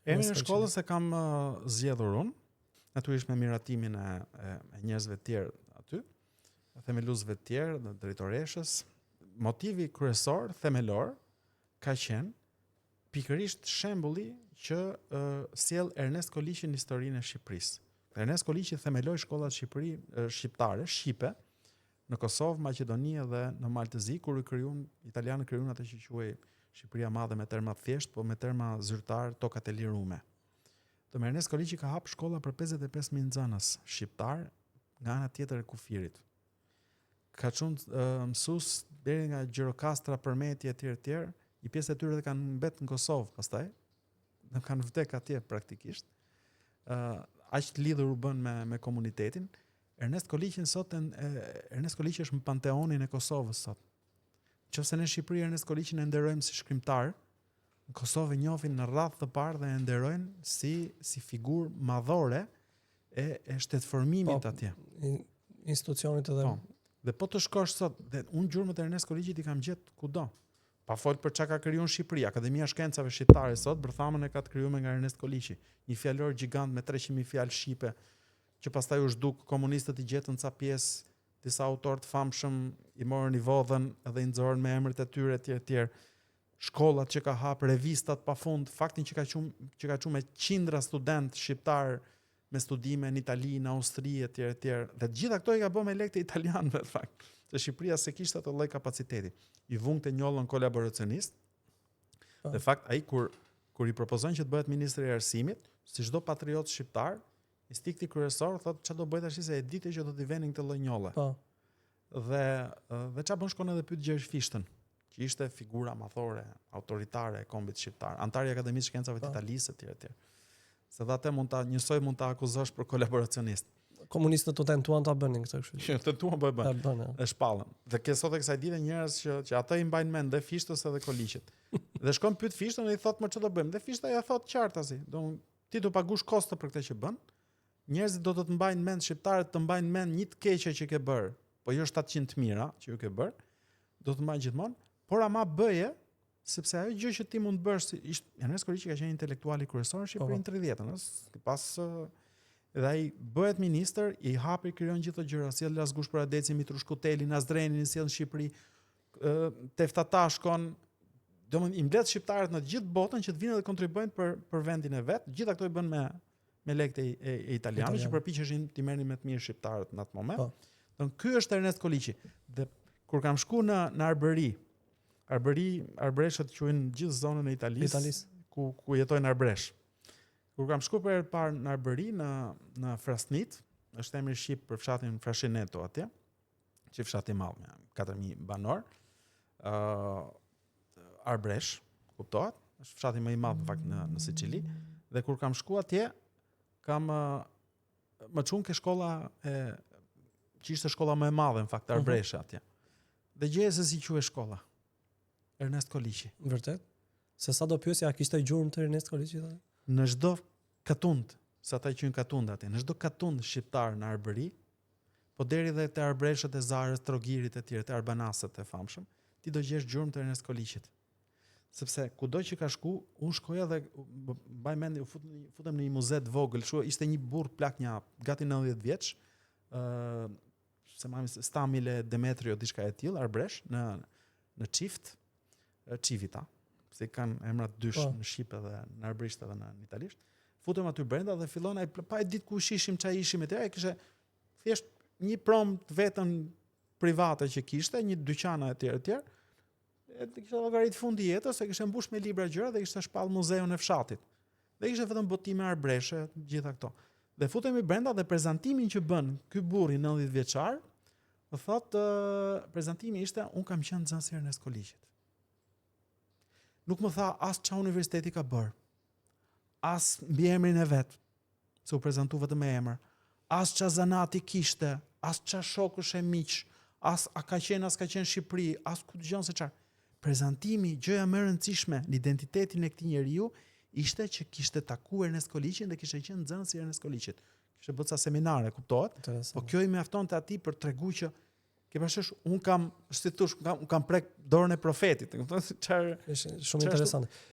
Emrin e shkollës e kam zgjedhur unë, natyrisht me miratimin e, e, e njerëzve të tjerë aty, themeluesve të tjerë, dhe drejtoreshës. Motivi kryesor, themelor, ka qenë pikërisht shembulli që uh, sjell Ernest Koliqi në historinë e Shqipërisë. Ernest Koliqi themeloi shkollat Shqipëri shqiptare, shqipe, në Kosovë, Maqedoni dhe në Mal të Zi, kur u krijuan italianët krijuan atë që quhej Shqipëria e Madhe me terma të thjeshtë, po me terma zyrtar tokat e lirume. Do me Ernest Koliqi ka hap shkolla për 55.000 nxënës shqiptar nga ana tjetër e kufirit. Ka çu mësues deri nga Gjirokastra, Përmeti etj etj. Një pjesë e tyre dhe kanë mbet në Kosovë pastaj. Dhe kanë vdek atje praktikisht. Ë uh, aq të lidhur u bën me me komunitetin. Ernest Koliqin sot e, Ernest Koliqi është në panteonin e Kosovës sot. Qofse në Shqipëri Ernest Koliqin e nderojmë si shkrimtar, në Kosovë e njohin në radhë të parë dhe e nderojnë si si figurë madhore e e shtetformimit po, atje. Institucionit edhe. Po. Dhe po të shkosh sot, dhe unë gjurmët e Ernest Koliqit i kam gjetë kudo. Pa fol për çka ka kriju në Shqipëri, Akademia e Shkencave Shqiptare sot bërthamën e ka të krijuar nga Ernest Koliqi, një fjalor gjigant me 300.000 fjalë shqipe, që pastaj u zhduk, komunistët i gjetën ca pjesë, disa autorë të famshëm i morën i vodhën edhe i nxorën me emrat e tyre etj etj. Shkollat që ka hap, revistat pafund, faktin që ka çu që ka çu me qindra studentë shqiptar me studime në Itali, në Austri etj etj. Dhe të gjitha këto i ka bërë me lekë të italianëve në fakt. Se Shqipëria s'e kishte atë lloj kapaciteti. I vunë këtë njollën kolaboracionist. Po. Në fakt ai kur kur i propozojnë që të bëhet ministri i arsimit, si çdo patriot shqiptar, Instinkti kryesor thotë çfarë do bëj tash se e dite që do t'i venin këtë lloj njolle. Po. Dhe dhe çfarë bën shkon edhe pyet Gjergj Fishtën, që ishte figura madhore, autoritare e kombit shqiptar, anëtar i Akademisë së Shkencave të po. Italisë etj etj. Se dhe atë mund ta njësoj mund ta akuzosh për kolaboracionist. Komunistët u tentuan ta bënin këtë kështu. Që tentuan po e bënë. Ta bënë. E shpallën. Dhe ke sot e kësaj dite njerëz që që atë i mbajnë mend dhe Fishtës edhe Koliqit. Dhe shkon pyet Fishtën dhe i thotë më ç'do do bëjmë. Dhe Fishta ja thotë qartazi. Do Ti do pagush kosto për këtë që bën. Njerëzit do të të mbajnë mend, shqiptarët të mbajnë mend një të keqe që ke bërë, po jo 700 të mira që ju ke bërë, do të mbajnë gjithmonë, por ama bëje sepse ajo gjë që ti mund të bësh si ishte Ernest Koliqi ka qenë intelektuali kryesor në Shqipëri po, po. në 30-ën, ëh, pas dhe ai bëhet ministër, i hapi krijon gjithë këto gjëra, sjell Lasgush Poradecin, Mitrush Kutelin, Asdrenin, i sjell në Shqipëri, Tefta Tashkon, domethënë i mbledh shqiptarët në të gjithë botën që të vinë dhe kontribuojnë për për vendin e vet. Gjitha këto i bën me me lekët e, e, e italianëve që përpiqeshin t'i merrnin me të mirë shqiptarët në atë moment. Po. Domethënë ky është Ernest Koliqi. Dhe kur kam shku në në Arbëri, Arbëri, arbëreshët quajnë gjithë zonën e Italisë, Italisë. ku ku jetojnë arbresh. Kur kam shku për herë të parë në Arbëri, në në Frasnit, është emri shqip për fshatin Frashineto atje. që fshat i madh me 4000 banorë. ë uh, Arbresh, kuptohet? Është fshati më i madh në fakt në në Sicili dhe kur kam shku atje kam më çuan ke shkolla e që ishte shkolla më e madhe në fakt mhm. arbreshe uh -huh. atje. Dhe gjeje se si quhej shkolla. Ernest Koliqi. Vërtet? Se sa do pyesja, a kishte gjurmë të Ernest Koliqit? Në çdo katund, se ata quajnë katund atje, në çdo katund shqiptar në Arbëri, Po deri dhe te arbreshët e Zarës, Trogirit e tjerë, te arbanasët e famshëm, ti do gjesh gjurmë të Ernest Koliqit. Sepse kudo që ka shku, unë shkoja dhe mbaj mend u fut, futem në një muze të vogël, shu ishte një burrë plak një gati 90 vjeç, ë uh, se mami Stamile Demetrio diçka e tillë, arbresh në në çift, Civita, se kanë emrat dysh po. në shqip edhe në arbërisht edhe në italisht. Futem aty brenda dhe fillon ai pa e ditë kush ishim, ça ishim etj, ai kishte thjesht një pronë të vetën private që kishte, një dyqan etj etj. E kishte llogarit fundi i jetës, e kishte mbush me libra gjëra dhe kishte shpall muzeun e fshatit. Dhe ishte vetëm botime arbreshe, gjitha këto. Dhe futemi brenda dhe prezantimin që bën ky burri 90 vjeçar, më thotë prezantimi ishte un kam qenë nxënës i Ernest Koliqit. Nuk më tha as ça universiteti ka bërë, as mbiemrin e vet, se u prezantu vetëm me emër, as ça zanati kishte, as ça shokësh e miq, as a ka qenë, as ka qenë në Shqipëri, as ku dëgjon se çfarë. Prezantimi, gjëja më e rëndësishme në identitetin e këtij njeriu ishte që kishte takuar Ernest Koliqin dhe kishte qenë nxënës i Ernest Koliqit. Kishte bërë ca seminare, kuptohet? Po kjo i mjaftonte atij për të treguar që ke parasysh, un kam, si thosh, un kam, un kam prek dorën e profetit, e kupton? Çfarë Është shumë interesante.